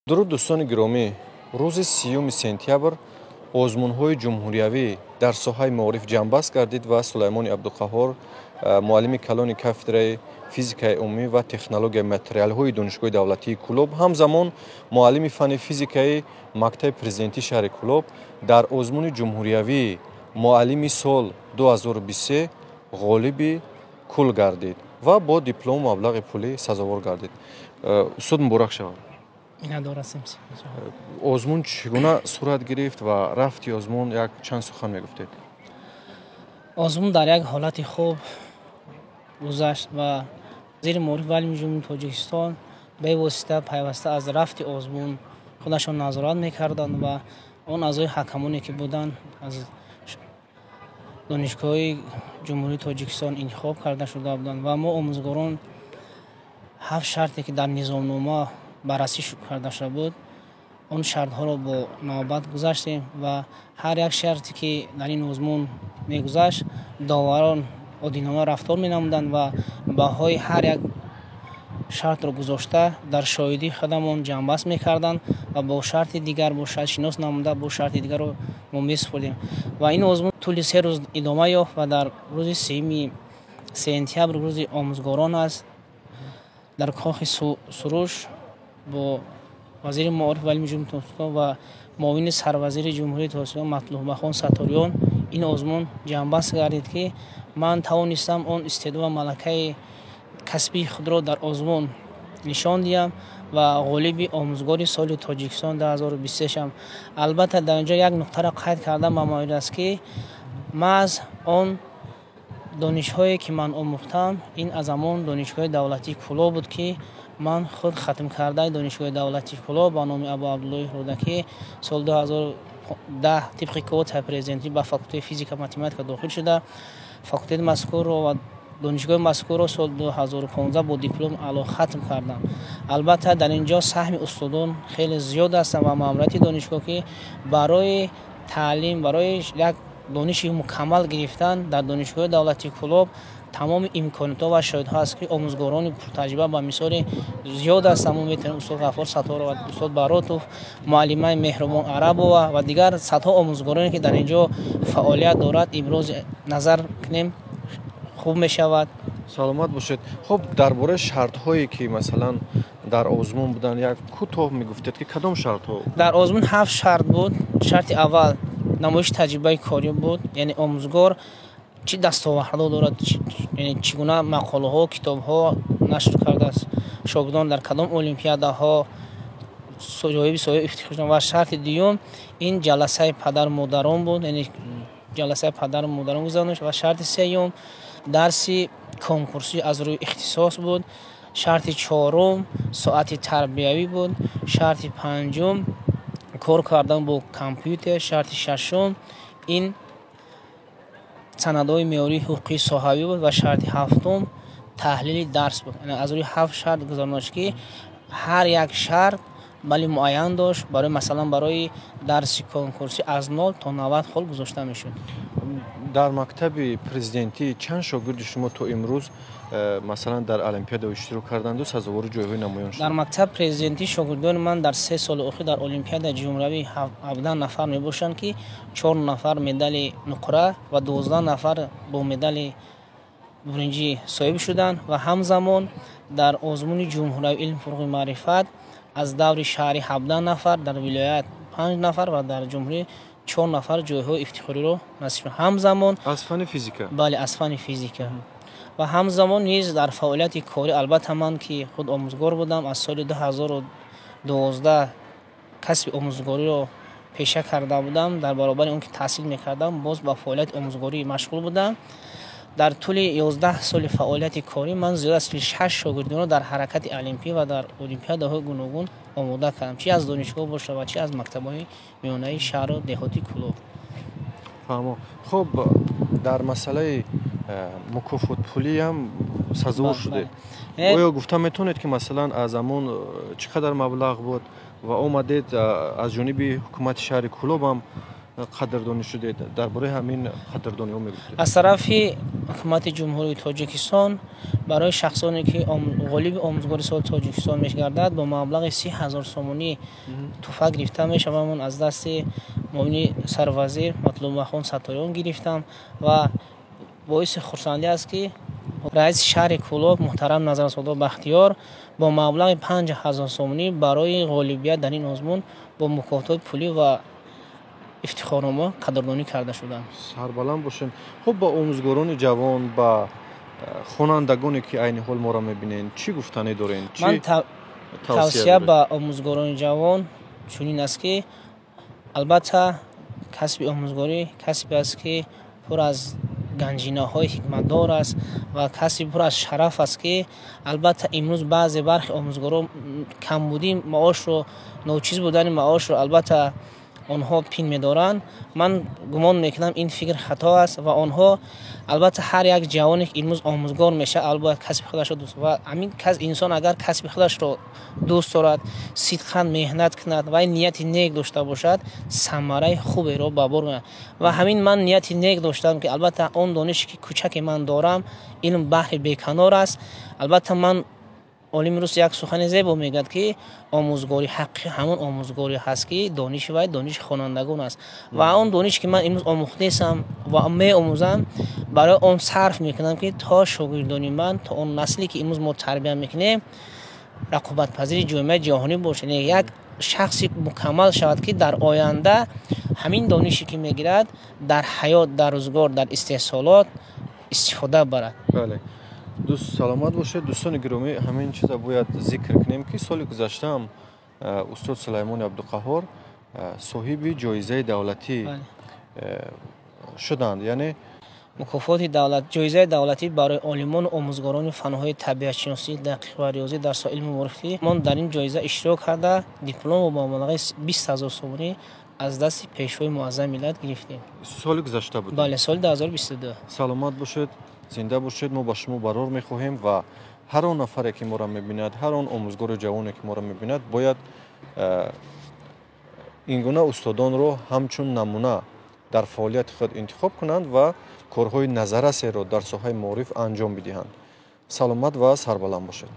Дуруд, дӯстони гиромӣ! Рӯзи 30 сентябр озмунҳои ҷумҳуриявӣ дар соҳаи маориф ҷамъбаст гардид ва Сулаймони Абдуқаҳҳор, муаллими калони кафедраи физикаи умумӣ ва технологияи материалҳои Донишгоҳи давлатии Кӯлоб, ҳамзамон муаллими фанни физикаи мактаби президентии шаҳри Кӯлоб, дар озмуни ҷумҳуриявии «Муаллими сол 2023» ғолиби кул гардид ва бо диплому маблағи пулӣ сазовор гардид. Устод, муборак шавад! Миннатдор ҳастем. Озмун чӣ гуна сурат гирифт ва рафти озмун як чанд сухан мегуфтед? Озмун дар як ҳолати хуб гузашт ва вазири маориф ва илми Ҷумҳурии Тоҷикистон бевосита пайваста аз рафти озмун худашон назорат мекарданд ва он аъзои ҳакамоне, ки буданд, аз донишгоҳҳои Ҷумҳурии Тоҷикистон интихоб карда шуда буданд. Ва мо, омӯзгорон, ҳафт шарте, ки дар низомнома баррасӣ карда шуда буд, он шартҳоро бо навбат гузаштем ва ҳар як шарте, ки дар ин озмун мегузашт, доварон одилона рафтор менамуданд ва баҳои ҳар як шартро гузошта, дар шоҳидии худамон ҷамъбаст мекарданд ва бо шарти дигар, бо шарт шинос намуда, бо шарти дигарро мо месупурдем. Ва ин озмун тӯли 3 рӯз идома ёфт ва дар рӯзи 30 сентябр, рӯзи омӯзгорон аст, дар Кохи Суруш бо вазири маориф ва илми Ҷумҳурии Тоҷикистон ва муовини сарвазири Ҷумҳурии Тоҷикистон Матлубахон Сатториён ин озмун ҷамъбаст гардид, ки ман тавонистам он истеъдод ва малакаи касбии худро дар озмун нишон диҳам ва ғолиби «Омӯзгори соли Тоҷикистон 2023» шавам. Албатта, дар ин ҷо як нуқтаро қайд кардам ба маврид аст, ки маҳз он донишҳое, ки ман омӯхтам, ин аз ҳамон Донишгоҳи давлатии Кӯлоб буд, ки ман худ хатмкардаи Донишгоҳи давлатии Кӯлоб ба номи Абу Абдуллоҳи Рӯдакӣ соли 2010 тибқи квотаи президентӣ ба факултети физика математика дохил шуда, факултети мазкурро ва донишгоҳи мазкурро соли 2015 бо диплом аъло хатм кардам. Албатта, дар ин ҷо саҳми устодон хеле зиёд ҳастанд ва маъмурияти донишгоҳ, ки барои таълим, барои як дониши мукаммал гирифтан дар Донишгоҳи давлатии Кӯлоб тамоми имкониятҳо ва шароитҳо ҳаст, ки омӯзгорони пуртаҷриба ба мисоли зиёд ҳастанд. Мо метавонем устод Ғаффор Сатторов ва устод Баротов, муаллимаи Меҳрубон Арабова ва дигар садҳо омӯзгороне, ки дар ин ҷо фаъолият дорад, имрӯз назар кунем, хуб мешавад. Саломат бошед. Хуб, дар бораи шартҳое, ки масалан дар озмун буданд, як кӯтоҳ мегуфтед, ки кадом шартҳо? Дар озмун ҳафт шарт буд. Шарти аввал намоиши таҷрибаи корӣ буд, яъне омӯзгор чӣ дастовардҳо дорад, яъне чӣ гуна мақолаҳо, китобҳо нашр кардааст, шогирдон дар кадом олимпиадаҳо соҳиби ифтихор шуданд. Ва шарти дуюм ин ҷаласаи падару модарон буд, яъне ҷаласаи падару модарон гузаронда. Ва шарти сеюм дарси конкурсӣ аз рӯи ихтисос буд. Шарти чорум соати тарбиявӣ буд. Шарти панҷум кор кардан бо компютер. Шарти шашум ин санадҳои меъёрии ҳуқуқии соҳавӣ буд ва шарти ҳафтум таҳлили дарс буд. Аз рӯи ҳафт шарт гузаронда шуд, ки ҳар як шарт балли муайян дошт. Барои масалан, барои дарси конкурсӣ аз 0 то 90 хол гузошта мешуд. Дар мактаби президентӣ чанд шогирди шумо то имрӯз масалан дар олимпиадао иштирок карданду сазовори ҷойҳои намоён Дар шуданд? Мактаб президентӣ шогирдони ман дар 3 соли охир дар олимпиадаи ҷумҳуриявӣ 17 нафар мебошанд, ки чор нафар медали нуқра ва 12 нафар бо медали буринҷӣ соҳиб шуданд. Ва ҳамзамон дар озмуни ҷумҳуриявии «Илм, фурӯғи маърифат» аз даври шаҳрӣ 17 нафар, дар вилоят панҷ нафар ва дар ҷумҳурӣ чор нафар ҷойҳои ифтихориро насиб шуд. Ҳамзамон Аз фанни физика? Бале, аз фанни физика. Ва ҳамзамон низ дар фаъолияти корӣ, албатта, ман ки худ омӯзгор будам, аз соли 2012 касби омӯзгориро пеша карда будам. Дар баробари он ки таҳсил мекардам, боз ба фаъолияти омӯзгорӣ машғул будам. Дар тӯли 11 соли фаъолияти корӣ ман зиёд аз 46 шогирдонро дар ҳаракати олимпӣ ва дар олимпиадаҳои гуногун омода кардам, чи аз донишгоҳ бошад ва чи аз мактабҳои миёнаи шаҳру деҳоти Кӯлоб. Фаҳмо. Хуб, дар масъалаи мукофотпулиам сазовор шудед. Оё гуфта метавонед, ки масалан аз ҳамон чӣ қадар маблағ буд ва омадед аз ҷониби ҳукумати шаҳри Кӯлобам Қадрдонӣ шудед. Дар бораи ҳамин қадрдониҳо мегуфтед. Аз тарафи ҳукумати Ҷумҳурии Тоҷикистон барои шахсоне ки ғолиби омӯзгори соли Тоҷикистон мегардад, бо маблағи 30 000 сомонӣ туҳфа гирифта мешавад. Ман аз дасти муовини сарвазир Матлубахон Сатториён гирифтам ва боиси хурсандӣ аст, ки раиси шаҳри Кӯлоб муҳтарам Назарзода Бахтиёр бо маблағи 5000 сомонӣ барои ғолибият дар ин озмун бо мукофотҳои пулӣ ва ифтихорнома қадрдонӣ карда шуданд. Сарбаланд бошем. Хуб, ба омӯзгорони ҷавон, ба хонандагоне ки айни ҳол моро мебинед, чӣ гуфтанӣ доред? Ман тавсия ба омӯзгорони ҷавон чунин аст, ки албатта касби омӯзгорӣ касбе аст, ки пур аз ганҷинаҳои ҳикматдор аст ва касби пур аз шараф аст, ки албатта имрӯз баъзе бархи омӯзгорон камбудии маошро, ночиз будани маошро албатта онҳо пин медоранд. Ман гумон мекунам, ин фикр хато аст ва онҳо албатта ҳар як ҷавоне ки имрӯз омӯзгор мешавад, аввал бояд касби худашро дӯст ва ҳамин инсон агар касби худашро дӯст дорад, сидқан меҳнат кунад ва нияти нек дошта бошад, самараи хуберо ба бор меорад. Ва ҳамин ман нияти нек доштам, ки албатта он донише ки кӯчаке ман дорам, илм баҳри беканор аст. Албатта ман олими рус як сухани зебо мегӯяд, ки омӯзгори ҳақиқӣ ҳамон омӯзгоре ҳаст, ки дониши вай дониши хонандагон аст. Ва он донише ки ман имрӯз омӯхтаистам ва меомӯзам, барои он сарф мекунам, ки то шогирдони ман, то он насле ки имрӯз мо тарбия мекунем, рақобатпазири ҷомеаи ҷаҳонӣ бошад, як шахси мукаммал шавад, ки дар оянда ҳамин донише ки мегирад, дар ҳаёт, дар рӯзгор, дар истеҳсолот истифода барад. Бале, дӯст, саломат бошед. Дӯстони гиромӣ, ҳамин чиза бояд зикр кунем, ки соли гузаштаам устод Сулаймони Абдуқаҳҳор соҳиби ҷоизаи давлатӣ шуданд, яъне Мукофоти давлат, ҷоизаи давлатӣ барои олимону омӯзгорони фанҳои табиатшиносӣ, дақиқ ва риёзӣ дар соҳаи илму маорифӣ. Мо дар ин ҷоиза иштирок карда, диплому бо маблағи 20 000 сомонӣ аз дасти Пешвои муаззами миллат гирифтем. Соли гузашта буд? Бале, соли 2022. Саломат бошед, зинда бошед. Мо ба шумо барор мехоҳем ва ҳар он нафаре ки моро мебинад, ҳар он омӯзгори ҷавоне ки моро мебинад, бояд ин гуна устодонро ҳамчун намуна дар фаъолияти худ интихоб кунанд ва корҳои назаррасеро дар соҳаи маориф анҷом бидиҳанд. Саломат ва сарбаланд бошед.